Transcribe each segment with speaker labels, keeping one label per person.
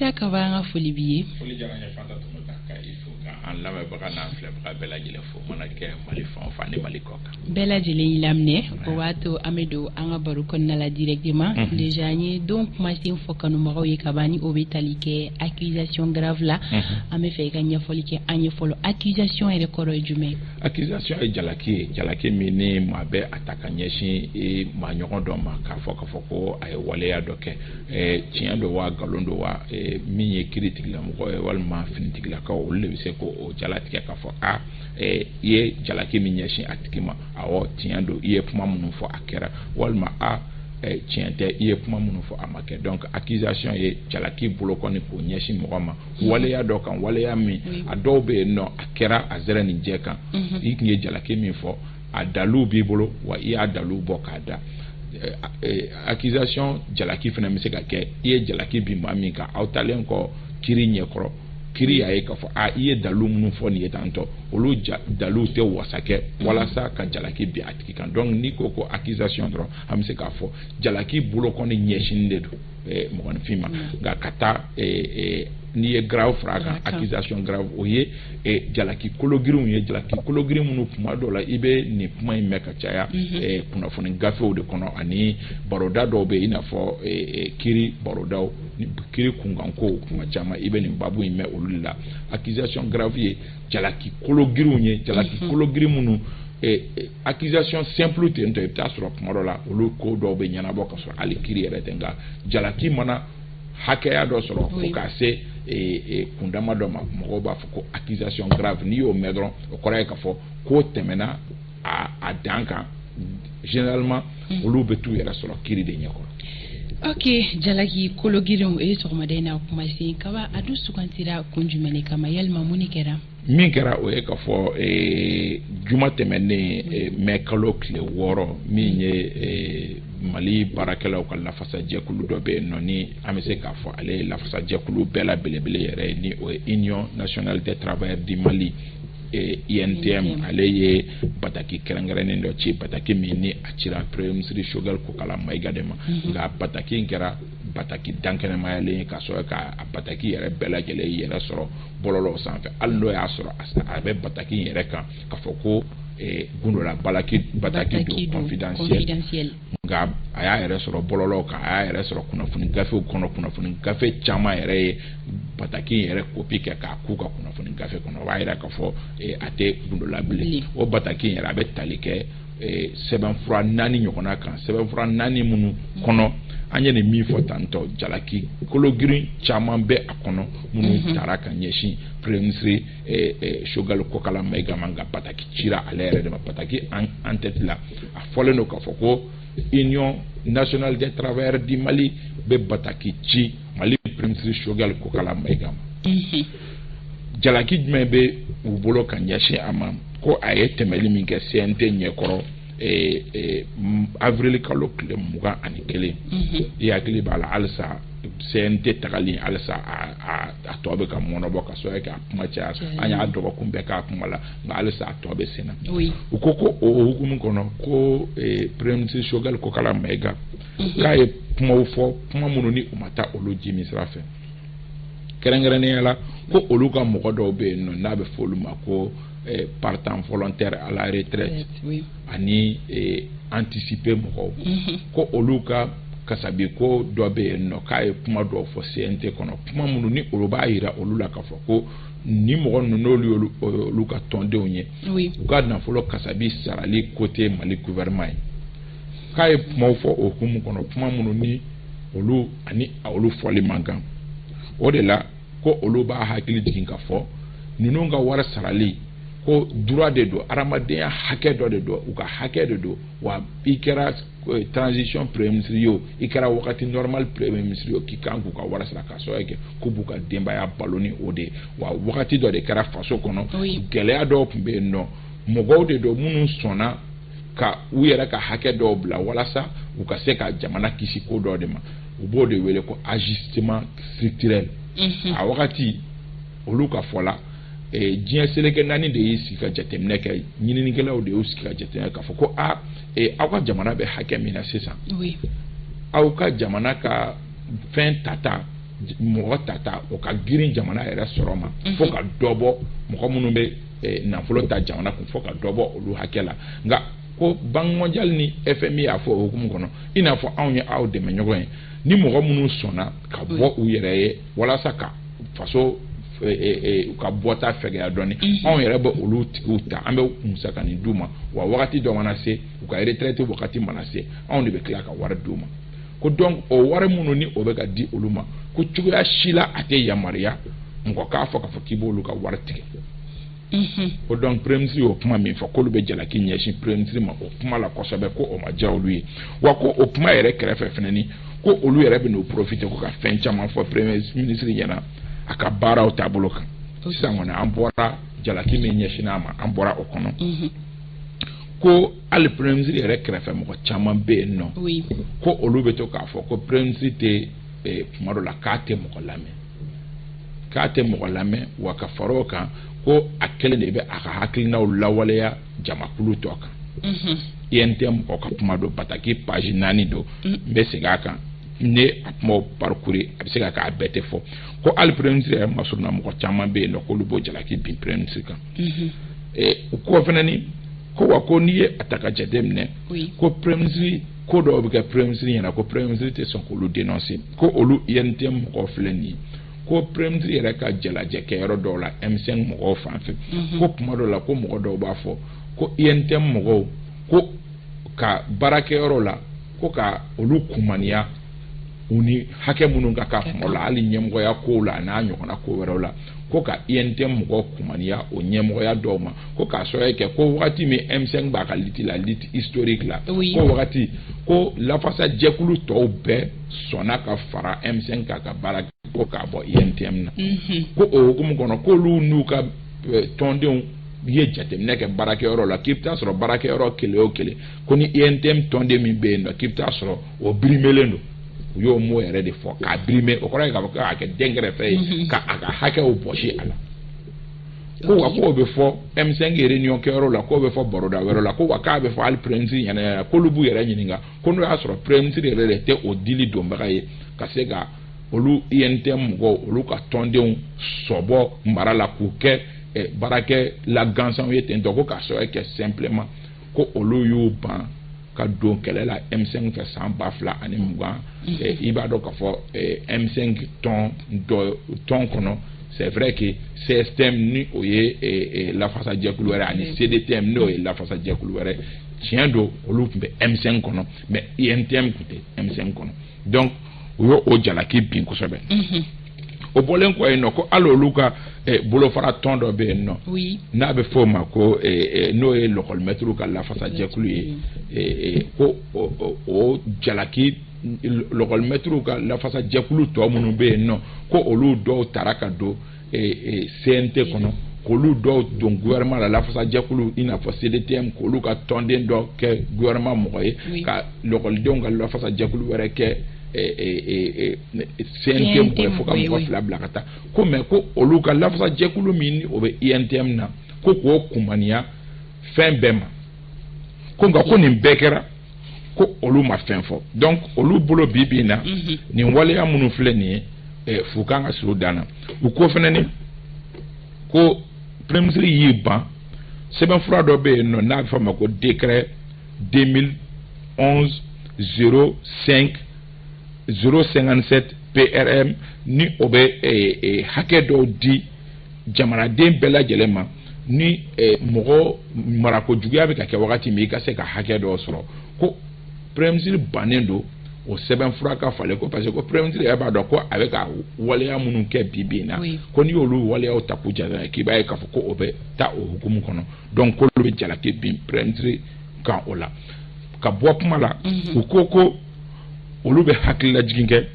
Speaker 1: Isa Kaba, an ka foli b'i ye.
Speaker 2: Foli diyara n ye, Fanta Tɔnɔta, ka i fo, ka an lamɛnbaga n'an filɛbaga bɛɛ lajɛlen fo, mana kɛ Mali fan o fan ni Mali kɔ kan.
Speaker 1: Bɛɛ lajɛlen y'i laminɛ, o b'a to an bɛ don an ka baro kɔnɔna la directement. Déjà, an ye don kumasen fɔ kanubagaw ye kaban, ni o bɛ tali kɛ accusation grave la. An bɛ fɛ i ka ɲɛfɔli kɛ an ye fɔlɔ, accusation yɛrɛ kɔrɔ ye jumɛn ye?
Speaker 2: Accusation ye jalaki ye, jalaki min ni maa bɛ a ta ka ɲɛsin i maa ɲɔgɔn dɔ ma, k'a fɔ ko a ye waleya dɔ kɛ. Tiɲɛ don wa, nkalon don wa, min ye kiiri tigilamɔgɔ ye walima finitigilakaw, olu de bɛ se k'o jalatigɛ k'a fɔ: a i ye jalaki min ɲɛsin a tigi ma, awɔ, tiɲɛ don, i ye kuma minnu fɔ, a kɛra, walima a tiɲɛ tɛ, i ye kuma minnu fɔ, a ma kɛ. Donc accusation ye jalaki bolokɔni k'o ɲɛsin mɔgɔ ma waleya dɔ kan, waleya min a dɔw bɛ yen nɔ, a kɛra a zɛrɛ ni jɛ kan. I tun ye jalaki min fɔ, a dalilu b'i bolo wa, i y'a dalilu bɔ k'a da. Accusation jalaki fana bɛ se ka kɛ i ye jalaki bin maa min kan, aw talen kɔ kiiri ɲɛkɔrɔ, kiiri y'a ye k'a fɔ a i ye dalilu minnu fɔ nin ye tantɔ, olu dalilu tɛ wasa kɛ walasa ka jalaki bin a tigi kan. Donc n'i ko ko accusation dɔrɔn, an bɛ se k'a fɔ jalaki bolokɔni ɲɛsinin de don mɔgɔninfin ma. Nka ka taa n'i ye grave fara a kan, accusation grave, o ye jalaki kologirinw ye, jalaki kologirin minnu kuma dɔw la i bɛ nin kuma in mɛn ka caya kunnafoni gafew de kɔnɔ, ani baroda dɔw bɛ yen, i n'a fɔ kiiri barodaw, kiiri kunkanko, kuma caman i bɛ nin baabu in mɛn olu de la. Accusation grave ye jalaki kologirinw ye, jalaki kologirin minnu accusation simple ten tɔ, i bɛ taa sɔrɔ kuma dɔ la olu ko dɔw bɛ ɲɛnabɔ ka sɔrɔ hali kiiri yɛrɛ tɛ. Nka jalaki mana hakɛya dɔ sɔrɔ fo k'a se kundama dɔ ma, mɔgɔw b'a fɔ ko accusation grave. N'i y'o mɛn dɔrɔn, o kɔrɔ ye k'a fɔ ko tɛmɛna a dan kan. Généralement olu bɛ t'u yɛrɛ sɔrɔ kiiri de ɲɛkɔrɔ.
Speaker 1: Ok, jalaki kologirinw e sɔgɔmada in na kumasen Kaba, a dun sugantira kun jumɛn de kama? Yalima mun de kɛra?
Speaker 2: Min kɛra, o ye k'a fɔ juma tɛmɛnen, mɛ kalo tile 6, min ye Mali baarakɛlaw ka lafasajɛkulu dɔ bɛ yen nɔ, ni an bɛ se k'a fɔ ale ye lafasajɛkulu bɛɛ la belebele yɛrɛ ye, ni o ye Union nationale des travailleurs du Mali, UNTM, ale ye bataki kɛrɛnkɛrɛnnen dɔ ci, bataki min ni a cira premier ministre Choguel Kokalla Maïga de ma. Nka bataki in kɛra bataki dankɛnɛmayalen ye, k'a sɔrɔ ka bataki yɛrɛ bɛɛ lajɛlen yɛrɛ sɔrɔ bɔlɔlɔw sanfɛ, hali n'o y'a sɔrɔ a bɛ bataki in yɛrɛ kan k'a fɔ ko gundola balaki bataki don, confidentiel. Nka a y'a yɛrɛ sɔrɔ bɔlɔlɔw kan, a y'a yɛrɛ sɔrɔ kunnafoni gafew kɔnɔ. Kunnafoni gafe caman yɛrɛ ye bataki in yɛrɛ kopi kɛ k'a k'u ka kunnafoni gafe kɔnɔ. O b'a yira k'a fɔ a tɛ gundola bilen. O bataki in yɛrɛ, a bɛ tali kɛ sɛbɛnfura naani ɲɔgɔnna kan, sɛbɛnfura naani minnu kɔnɔ an ye nin min fɔ tantɔ, jalaki kologirin caman bɛ a kɔnɔ minnu taara ka ɲɛsin premier ministre Choguel Kokalla Maïga ma. Nka bataki cira ale yɛrɛ de ma. Bataki en tête la, a fɔlen don k'a fɔ ko Union nationale des travailleurs du Mali bɛ bataki ci Mali premier ministre Choguel Kokalla Maïga ma. Jalaki jumɛn bɛ u bolo ka ɲɛsin a ma? Ko a ye tɛmɛli min kɛ CNT ɲɛkɔrɔ avril kalo tile 21. I hakili b'a la, halisa CNT tagali, halisa a tɔ bɛ ka mɔnɔbɔ, ka sɔrɔ k'a kuma caya. An y'a dɔgɔkun bɛɛ k'a kuma la, nka halisa a tɔ bɛ sen na. U ko ko o hukumu kɔnɔ, ko premier ministre Choguel Kokalla Maïga, k'a ye kumaw fɔ, kuma minnu ni u ma taa olu ji min sira fɛ. Kɛrɛnkɛrɛnnenya la, ko olu ka mɔgɔ dɔw bɛ yen nɔ, n'a bɛ fɔ olu ma ko partant volontaire à la retraite ani anticiper mɔgɔw, ko olu ka kasabi ko dɔ bɛ yen nɔ, k'a ye kuma dɔw fɔ CNT kɔnɔ, kuma minnu ni olu b'a yira olu la k'a fɔ ko ni mɔgɔ ninnu, n'olu olu ka tɔndenw ye, u ka nafolo kasabi sarali ko tɛ Mali gouvernement ye. K'a ye kumaw fɔ o hukumu kɔnɔ, kuma minnu ni olu ani olu fɔli man kan. O de la, ko olu b'a hakili jigin ka fɔ ninnu ka wari sarali ko droit de don, adamadenya hakɛ dɔ de don, u ka hakɛ de don wa. I kɛra transition premier ministre ye o, i kɛra wagati normal premier ministre ye o, k'i kan k'u ka wari sara, k'a sababu kɛ k'u b'u ka denbaya balo ni o de ye wa. Wagati dɔ de kɛra faso kɔnɔ, gɛlɛya dɔw tun bɛ yen nɔ, mɔgɔw de don minnu sɔnna ka u yɛrɛ ka hakɛ dɔw bila walasa u ka se ka jamana kisi ko dɔ de ma. U b'o de wele ko ajustement structurel. A wagati, olu ka fɔ la, diɲɛ seleke naani de y'i sigi ka jateminɛ kɛ, ɲininikɛlaw de y'u sigi ka jateminɛ k'a fɔ ko a aw ka jamana bɛ hakɛ min na sisan, aw ka jamana ka fɛn tata Mɔgɔ tata o ka girin jamana yɛrɛ sɔrɔ ma, fo ka dɔ bɔ mɔgɔ minnu bɛ nafolo ta jamana kun, fo ka dɔ bɔ olu hakɛ la. Nka ko Banque mondiale ni FMI y'a fɔ o hukumu kɔnɔ, i n'a fɔ anw ye aw dɛmɛ ɲɔgɔn ye, ni mɔgɔ minnu sɔnna ka bɔ u yɛrɛ ye walasa ka faso ka bɔta fɛgɛya dɔɔni, anw yɛrɛ bɛ olu tigiw ta, an bɛ musakanin d'u ma, wa wagati dɔ mana se, u ka retraite wagati mana se, anw de bɛ tila ka wari d'u ma. Ko donc o wari minnu ni o bɛ ka di olu ma, ko cogoya si la a tɛ yamaruya mɔgɔ k'a fɔ k'a fɔ k'i b'olu ka wari tigɛ. Ko donc premier ministre y'o kuma min fɔ, k'olu bɛ jalaki ɲɛsin premier ministre ma o kuma la kosɛbɛ, ko o ma diya olu ye. Wa ko o kuma yɛrɛ kɛrɛfɛ fɛnɛ ni ko olu yɛrɛ bɛ n'o profiter ko ka fɛn caman fɔ premier ministre ɲɛna a ka baaraw taabolo kan. Sisan kɔni, an bɔra jalaki min ɲɛsin a ma, an bɔra o kɔnɔ. Ko hali premier ministre yɛrɛ kɛrɛfɛ mɔgɔ caman bɛ yen nɔ, ko olu bɛ to k'a fɔ ko premier ministre tɛ kuma dɔ la k'a tɛ mɔgɔ lamɛn, k'a tɛ mɔgɔ lamɛn, wa ka fara o kan, ko a kelen de bɛ a ka hakilinaw lawaleya jamakulu tɔ kan. UNTM mɔgɔw ka kuma don, bataki page 4 don. N bɛ segin a kan, ne a kumaw parcourir, a bɛ se ka kɛ a bɛɛ tɛ fɔ. Ko hali premier ministre yɛrɛ masurunna mɔgɔ caman bɛ yen nɔ, k'olu b'o jalaki bin premier ministre kan. O kɔ fɛnɛ ni ko wa ko n'i ye a ta ka jate minɛ, ko premier ministre, ko dɔw bɛ kɛ premier ministre ɲɛna, ko premier ministre tɛ sɔn k'olu dénoncer. Ko olu UNTM mɔgɔw filɛ nin ye, ko premier ministre yɛrɛ ka jalajɛ kɛyɔrɔ dɔw la M5 mɔgɔw fan fɛ, ko kuma dɔw la, ko mɔgɔ dɔw b'a fɔ ko UNTM mɔgɔw ko ka baarakɛyɔrɔ la, ko ka olu kumaniya u ni hakɛ minnu ka kan kuma la, hali ɲɛmɔgɔya kow la, a n'a ɲɔgɔnna ko wɛrɛw la, ko ka UNTM mɔgɔw kumaniya o ɲɛmɔgɔya dɔw ma. Ko k'a sababu kɛ ko wagati min M5 b'a ka lutte la, lutte historique la, ko wagati ko lafasa jɛkulu tɔw bɛɛ sɔnna ka fara M5 kan ka baara, ko k'a bɔ UNTM na. Ko o hukumu kɔnɔ, k'olu n'u ka tɔndenw ye jateminɛ kɛ baarakɛyɔrɔ la, k'i bɛ taa sɔrɔ baarakɛyɔrɔ kelen o kelen, ko ni UNTM tɔnden min bɛ yen nɔ, k'i bɛ taa sɔrɔ o birimelen don. U y'o mot yɛrɛ de fɔ, k'a birime, o kɔrɔ ye k'a fɔ k'a kɛ dɛnkɛrɛfɛ ye, ka a ka hakɛw bɔsi a la. Ko wa k'o bɛ fɔ M5 réunion kɛyɔrɔ la, k'o bɛ fɔ baroda wɛrɛ la, ko wa k'a bɛ fɔ hali premier ministre ɲɛna. K'olu b'u yɛrɛ ɲininka ko n'o y'a sɔrɔ premier ministre yɛrɛ de tɛ o dili donbaga ye ka se ka olu UNTM mɔgɔw, olu ka tɔndenw sɔbɔ mara la k'u kɛ baarakɛla gansanw ye ten tɔ. Ko k'a sababu kɛ simplement ko olu y'u ban ka don kɛlɛ la M5 fɛ san 2020. I b'a dɔn k'a fɔ M5 tɔn dɔ tɔn kɔnɔ, c'est vrai que CSTM ni o ye lafasajɛkulu wɛrɛ, ani CDTM n'o ye lafasajɛkulu wɛrɛ, tiɲɛ don, olu tun bɛ M5 kɔnɔ, mais UNTM tun tɛ M5 kɔnɔ. Donc u y'o o jalaki bin kosɛbɛ. O bɔlen kɔ yen nɔ, ko hali olu ka bolofara tɔn dɔ bɛ yen nɔ, n'a bɛ f'o ma ko n'o ye lɔkɔlimɛtiriw ka lafasajɛkulu ye, ko o jalaki lɔkɔlimɛtiriw ka lafasajɛkulu tɔ minnu bɛ yen nɔ, ko olu dɔw tara ka don CNT kɔnɔ, k'olu dɔw don gouvernement la, lafasajɛkulu i n'a fɔ CDTM, k'olu ka tɔnden dɔ kɛ gouvernement mɔgɔ ye, ka lɔkɔlidenw ka lafasajɛkulu wɛrɛ kɛ CNT mɔgɔ ye, fo ka mɔgɔ fila bila ka taa. Ko mais ko olu ka lafasajɛkulu min ni o bɛ UNTM na, ko k'o kumaniya fɛn bɛɛ ma. Ko nka ko nin bɛɛ kɛra, ko olu ma fɛn fɔ. Donc olu bolo, bi bi in na, nin waleya minnu filɛ nin ye, fu kan ka siri u dan na. U ko fɛnɛ ni ko premier ministre y'i ban sɛbɛnfura dɔ bɛ yen nɔ, n'a bɛ fɔ a ma ko décret 2011 05 057 PRM, ni o bɛ hakɛ dɔw di jamanaden bɛɛ lajɛlen ma, ni mɔgɔ marako juguya bɛ ka kɛ wagati min, i ka se ka hakɛ dɔw sɔrɔ. Ko premier ministre bannen don o sɛbɛnfura ka falen, ko parce que ko premier ministre yɛrɛ b'a dɔn ko a bɛ ka waleya minnu kɛ bi bi in na, ko n'i y'olu waleyaw ta k'u jate, k'i b'a ye k'a fɔ ko o bɛ taa o hukumu kɔnɔ. Donc k'olu bɛ jalaki bin premier ministre kan o la. Ka bɔ kuma la, u ko ko olu bɛ hakililajigin kɛ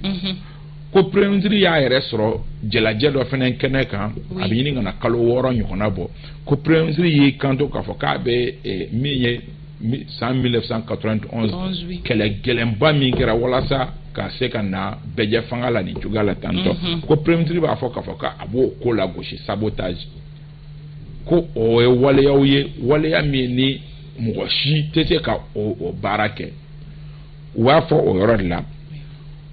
Speaker 2: ko premier ministre y'a yɛrɛ sɔrɔ jalajɛ dɔ fɛnɛ kɛnɛ kan, a bɛ ɲini ka na kalo 6 ɲɔgɔnna bɔ, ko premier ministre y'i kanto k'a fɔ k'a bɛ min ye san 1991 kɛlɛ gɛlɛnba min kɛra walasa ka se ka na bɛɛjɛ fanga la nin cogoya la tantɔ, ko premier ministre b'a fɔ k'a fɔ k'a b'o ko lagosi, sabotage, ko o ye waleyaw ye, waleya min ni mɔgɔ si tɛ se ka o baara kɛ. U b'a fɔ o yɔrɔ de la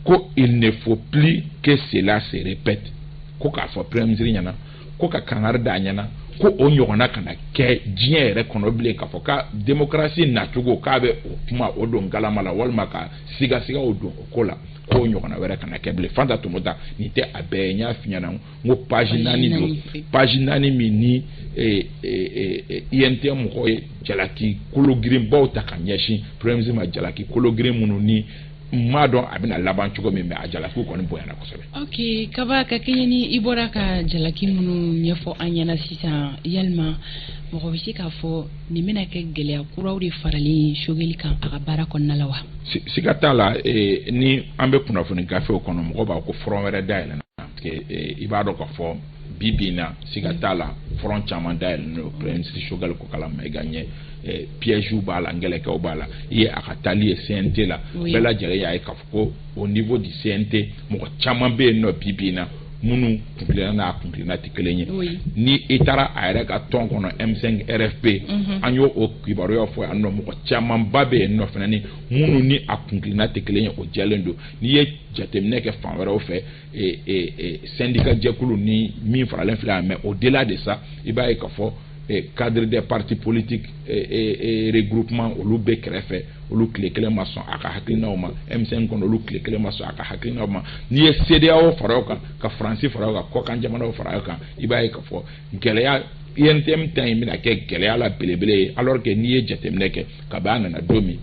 Speaker 2: ko Ko il ne faut plus que cela se répète. Ko k'a fɔ premier ministre ɲɛna, ko ka kangari d'a ɲɛna, ko o ɲɔgɔnna kana kɛ diɲɛ yɛrɛ kɔnɔ bilen, k'a fɔ ka démocratie nacogo k'a bɛ o kuma o don galama la, walima ka sigasigaw don o ko la, k'o ɲɔgɔnna wɛrɛ kana kɛ bilen. Fanta Tomota, nin tɛ a bɛɛ ye. N y'a f'i ɲɛna n ko page 4 don, page 4 min ni UNTM mɔgɔw ye jalaki kologirinbaw ta ka ɲɛsin premier ministre ma, jalaki kologirin minnu ni n m'a dɔn a bɛna laban cogo min, mais a jalakiw kɔni bonyana kosɛbɛ.
Speaker 1: Ok Kaba, ka kɛɲɛ ni i bɔra ka jalaki minnu ɲɛfɔ an ɲɛna sisan, yalima mɔgɔ bɛ se k'a fɔ nin bɛna kɛ gɛlɛya kuraw de faralen Choguel kan a ka baara kɔnɔna la wa?
Speaker 2: Siga t'a la. Ni an bɛ kunnafoni gafew kɔnɔ, mɔgɔw b'a ko front wɛrɛ dayɛlɛnna, parce que i b'a dɔn k'a fɔ bi bi in na, siga t'a la, front caman dayɛlɛnnen don premier ministre Choguel Kokalla Maïga ɲɛ. Pièges b'a la, ngɛlɛkɛw b'a la. I ye a ka taali ye CNT la, bɛɛ lajɛlen y'a ye k'a fɔ ko au niveau du CNT, mɔgɔ caman bɛ yen nɔ bi bi in na minnu kuntilenna n'a kuntilenna tɛ kelen ye. Ni i taara a yɛrɛ ka tɔn kɔnɔ, M5 RFP, an y'o o kibaruyaw fɔ yan nɔ, mɔgɔ camanba bɛ yen nɔ fana ni minnu ni a kuntilenna tɛ kelen ye, o jɛlen don. N'i ye jateminɛ kɛ fan wɛrɛw fɛ, syndicat jɛkulu ni min faralen filɛ yan, mais au delà de ça, i b'a ye k'a fɔ cadre des partis politiques et regroupement, olu bɛ kɛrɛfɛ, olu tile kelen ma sɔn a ka hakilinaw ma. M5 kɔnɔ, olu tile kelen ma sɔn a ka hakilinaw ma. N'i ye CEDEAO fara o kan, ka Faransi fara o kan, kɔkan jamanaw fara o kan, i b'a ye k'a fɔ gɛlɛya, UNTM ta in bɛna kɛ gɛlɛya la belebele ye. Alors que n'i ye jateminɛ kɛ, kabi a nana don min,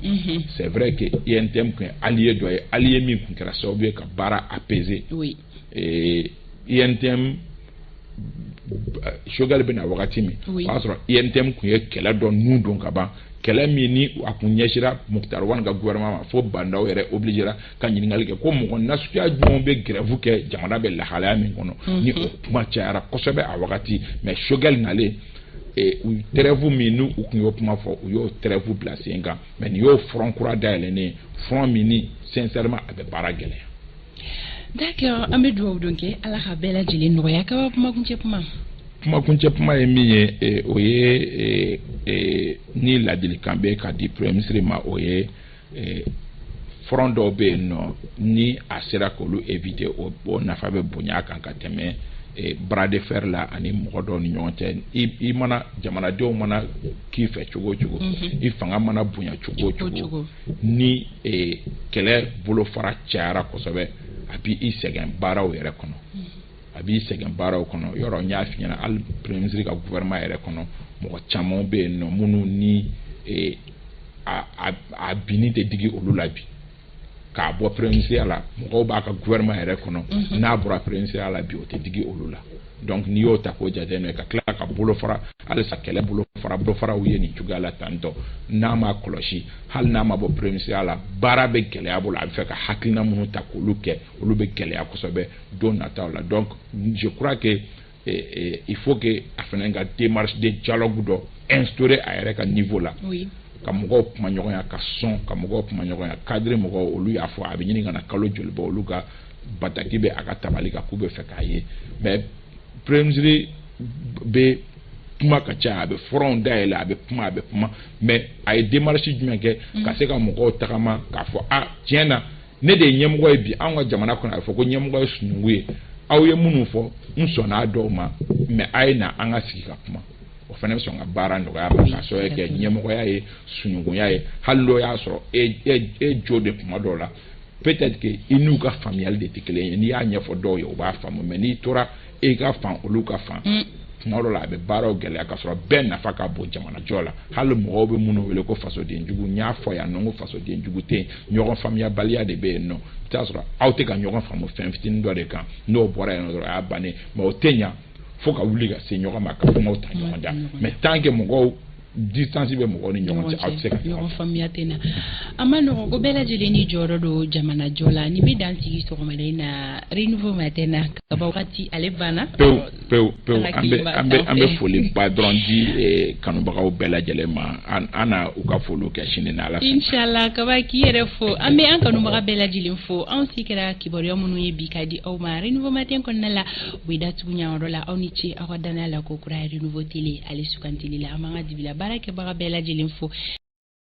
Speaker 2: c'est vrai que UNTM tun ye allié dɔ ye, allié min tun kɛra sababu ye ka baara apaiser. UNTM, Choguel bɛna wagati min, o y'a sɔrɔ UNTM tun ye kɛlɛ dɔ nun don ka ban, kɛlɛ min ni a kun ɲɛsira Moctar Ouane ka gouvernement ma, fo Bah N'Daw yɛrɛ obligera ka ɲininkali kɛ ko mɔgɔ nasuguya jumɛn bɛ grève kɛ jamana bɛ lahalaya min kɔnɔ, ni o kuma cayara kosɛbɛ a wagati. Mais Choguel nalen, u trêve min n'u tun y'o kuma fɔ, u y'o trêve bila sen kan. Mais nin y'o front kura dayɛlɛnnen ye, front min ni sincèrement a bɛ baara gɛlɛya.
Speaker 1: D'accord, an bɛ dugawu don kɛ, Ala ka bɛɛ lajɛlen nɔgɔya. Kaba, kumakuncɛ kuma.
Speaker 2: Kumakuncɛ kuma ye min ye, o ye ni ladilikan bɛ ka di premier ministre ma, o ye front dɔw bɛ yen nɔ, ni a sera k'olu éviter, o nafa bɛ bonya a kan ka tɛmɛ bras de fer la ani mɔgɔ dɔw ni ɲɔgɔn cɛ. I mana jamanadenw mana k'i fɛ cogo o cogo, i fanga mana bonya cogo o cogo, ni kɛlɛ bolofara cayara kosɛbɛ, a b'i sɛgɛn baaraw yɛrɛ kɔnɔ, a b'i sɛgɛn baaraw kɔnɔ. Yɔrɔ n y'a f'i ɲɛna, hali premier ministre ka gouvernement yɛrɛ kɔnɔ, mɔgɔ caman bɛ yen nɔ minnu ni a binni tɛ digi olu la bi k'a bɔ premier ministre la. Mɔgɔw b'a ka gouvernement yɛrɛ kɔnɔ, n'a bɔra premier ministre la bi, o tɛ digi olu la. Donc n'i y'o ta k'o jateminɛ, ka tila ka bolofara halisa, kɛlɛ bolofara bolofaraw ye nin cogoya la tantɔ, n'a ma kɔlɔsi, hali n'a ma bɔ premier ministre la, baara bɛ gɛlɛya bolo. A bɛ fɛ ka hakilina minnu ta k'olu kɛ, olu bɛ gɛlɛya kosɛbɛ don nataw la. Donc je crois que il faut que a fana ka démarche de dialogue dɔ instaurer a yɛrɛ ka niveau la, ka mɔgɔw kuma ɲɔgɔnya, ka sɔn ka mɔgɔw kuma ɲɔgɔnya. Cadre mɔgɔw, olu y'a fɔ a bɛ ɲini ka na kalo joli bɔ, olu ka bataki bɛ a ka tabali kan k'u bɛ fɛ k'a ye. Mais premier ministre bɛ kuma ka ca, a bɛ front dayɛlɛ, a bɛ kuma, a bɛ kuma, mais a ye démarche jumɛn kɛ ka se ka mɔgɔw tagama k'a fɔ a tiɲɛ na, ne de ye ɲɛmɔgɔ ye bi anw ka jamana kɔnɔ? A bɛ fɔ ko ɲɛmɔgɔ ye sununkun ye. Aw ye minnu fɔ, n sɔnna a dɔw ma, mais a ye na an ka sigi ka kuma. O fana bɛ sɔn ka baara nɔgɔya ma, k'a sababu kɛ ɲɛmɔgɔya ye sununkunya ye. Hali n'o y'a sɔrɔ e jo de kuma dɔw la, peut-être que i n'u ka faamuyali de tɛ kelen ye. N'i y'a ɲɛfɔ dɔw ye, u b'a faamu, mais n'i tora e ka fan, olu ka fan, tuma dɔw la a bɛ baaraw gɛlɛya, k'a sɔrɔ bɛɛ nafa ka bon jamanajɔ la. Hali mɔgɔw bɛ minnu wele ko fasodenjugu, n y'a fɔ yan nɔ ko fasodenjugu tɛ yen, ɲɔgɔn faamuyabaliya de bɛ yen nɔ. I bɛ t'a sɔrɔ aw tɛ ka ɲɔgɔn faamu fɛn fitinin dɔ de kan, n'o bɔra yen nɔ dɔrɔn, a y'a bannen. Mais o tɛ ɲa fo ka wuli ka se ɲɔgɔn ma, ka kumaw ta ɲɔgɔn da. Mais tant que mɔgɔw distance bɛ mɔgɔw ni ɲɔgɔn cɛ, aw tɛ se ka
Speaker 1: ɲɔgɔn faamuya tɛ na. A ma nɔgɔn ko bɛɛ lajɛlen ni jɔyɔrɔ don jamanajɔ la. Ni bɛ dan sigi sɔgɔmada in na Renouveau Matin na, kaba wagati ale banna.
Speaker 2: Pewu pewu pewu. An bɛ foliba dɔrɔn di kanubagaw bɛɛ lajɛlen ma. An na u ka foliw kɛ sini ni Ala sɔnna.
Speaker 1: Inshallah. Kaba, k'i yɛrɛ fo. An bɛ an kanubaga bɛɛ lajɛlen fo. Anw si kɛra kibaruya minnu ye bi ka di aw ma Renouveau Matin kɔnɔna la, u bɛ datugu ɲanyɔrɔ la. Aw ni ce aw ka danaya la ko kura Renouveau Télé ale sugantili la. An b'an ka dibila baarakɛbaga bɛɛ lajɛlen fo.